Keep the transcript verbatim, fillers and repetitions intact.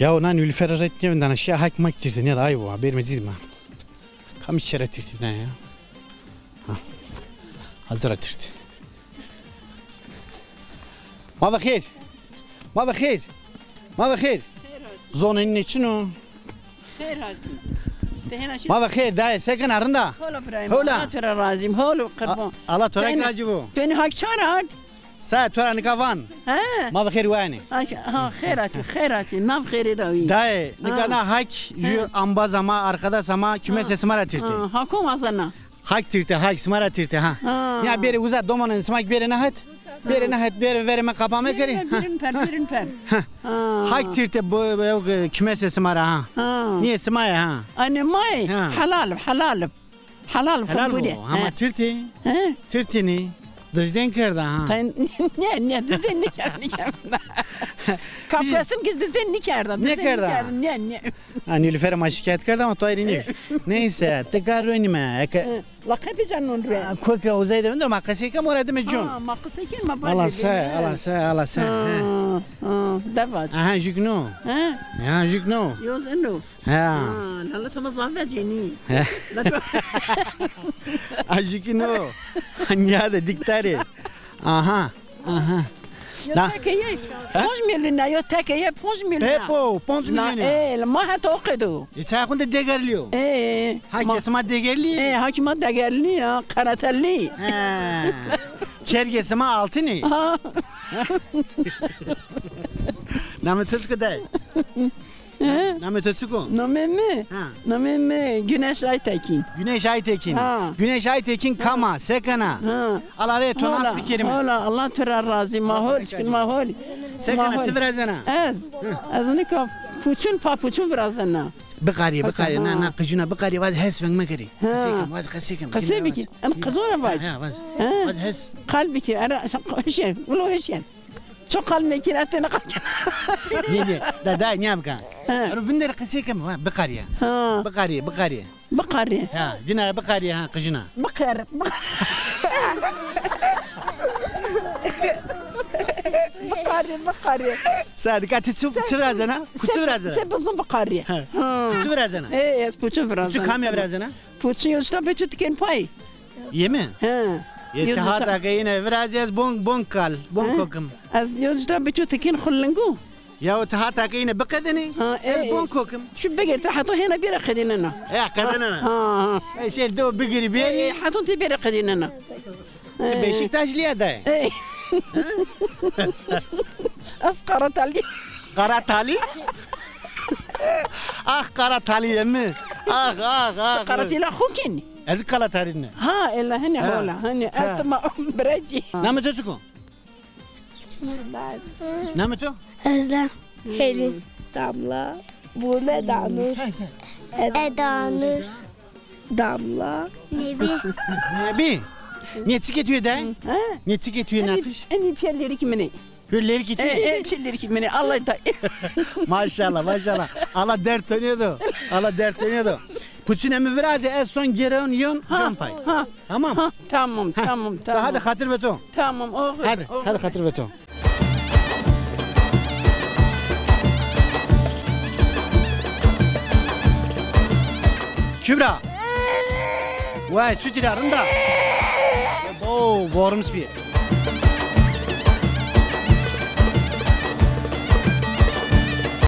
Ya o na Nilüfer'e ret kevin dana şiya hak mak tirte ne da ay bu haber mecid ma. Kam içere tirte ne ya. Ha. Hazıra tirte. Ma ve xêr. Ma ve xêr. Ma ve xêr. Zonên ne çin o? Xêr hatî. Te hena şi- Ma ve xêr dayê, se kena, rind a? Holo birayê mi. Holo. Allah to ra razî bo. Holo qirban. A-, Allah to ra razî bo. Tenê hak çar ard. Sa to ra nika van. He. Ma ve xêr wanê. Ha, ha, xêr hatî, xêr hatî. Nav xêrê da wî. Dayê, nika na hak jü ambaza ma, arkadaşa ma, kümesê sima ra tirtê. Ha, hako wazena. Hak tirte, hak, sima ra tirte, ha. Ha. Ya bêrê uza domanên sima ki bêrê nehet. Bêrê nehet, bêrê verê me qapa mekerê. Bêrê, ha, bêrê per, ha, bêrê per. Ha. Ha. Hak tirte bu, bu, bu, kümesê sima ra, ha. Ha. Nîyê sima yê, ha. Anê ma yê, ha, helal, helal. Helal, helal xo bo. Hama tirte. He. Tirte nî. Dizdên kerda, ha. Nê, nê, dizdên nîkerda, nîkerda. Kapestim ki dizdên nîkerda, dizdên nîkerda. Nê, nê. Ha, Nilüfer'e ma şikayet kerda ama tu ayrı nî. Neyse, tekrar oynayayım ha. Eke- Laqetê ca non rê. Koke uzay de vindo ma qesey kem ora dime con. Ha, ma qesey ken ma bacê. Allah se, Allah se, Allah se. Ha, ha, de vac. Aha, jük no. Ha? Ya, jük no. Yoz eno. Ha. Ha, lala to ma zaf vecênî. Ha. A jük no. Niya de diktarê. Aha. Aha. Yo tekeye ponc milyon a, yo tekeye ponc milyon a. Pepo, ponc milyon a. E, ma heta o qedo. E, çay xunde degerliyo. E, ha, ma kesima degerli. E, ha ki ma degerli ya, karateli. Ha. Çerge sima altini. Ha. Namê to çik o dayê? He? Namê to çik o? Namê mi? Ha. Namê mi Güneş Aytekin. Güneş Aytekin. Ha. Güneş Aytekin kam a, se kena? Ha. Allah rê to nas bikerîme. Hola, Allah to ra razî, ma hol, ma hol. Se kena, çi virazena? Ez, ez nika puçun, papuçun virazena. Biqarî, biqarî, na, na qijuna biqarî, vaz hes veng mekerî. Ha. Qesey kem, vaz qesey kem. Qesey bikî, en qizo ra vac. Ha, vaz. Ha. Vaz hes. Qal bikî, era, heşen, ulo heşen. Ço qal mekî ra têne qal kena. Nê, nê, da, da, nîya bika. Ha. Ero vinderî qesey kem, va, biqarî ya. Ha. Biqarî, biqarî. Biqarî. Ha, dina biqarî ha, qijina. Biqer, biqer. Biqarî, biqarî. Sadika, ti çi, çi virazena? Ku çi virazena? Se bizon biqarî. Ha. Ha. Ku çi virazena? E, ez puçu virazena. Puçu kamî virazena? Puçu yo usta beçu tiken pay. Yê mi? He. Yê ti hata ke yine virazî ez bon, bon kal, bon kokim. Ez yo usta beçu tiken xul lingu. Ya ti hata ke yine biqedinî, ha, ez bon kokim. Şu bigir ti hato hêna bira qedinena. E, qedinena. Ha, ha. E, şey de o bigirî bêrî. E, hato ti bira qedinena. E, Beşiktaşlî ya dayê. E. Ez Qaratalî. Qaratalî? Ah, Qaratalî yê mi. Ah, ah, ah. Qaratalî xo kenî. Ez Qaratalî ne. Ha, ela hene hola, hene. Ez to ma birecî. Namê to çik o? Namê to? Özlem. Helî. Damla. Bu ne Danur? Say, say. Edanur. Damla. Nebi. Nebi. Nê çikê tu yê de? Ha? Nê çikê tu yê naqîş? Enî pîyerlêrikî min ê. Pîyerlêrikî tu yê? E, e, pîyerlêrikî min ê. Allah da. Maşallah, maşallah. Allah derd tenê do. Allah derd tenê do. Puçinê mi virazê, ez son gêreyon yon, ha, con pay. Ha. Tamam. Ha, tamam, tamam, tamam. Hadi xatir be to. Tamam, oxir. Hadi, hadi xatir be to. Kübra. Vay, çutî ra, rind a? Bo, borms bî.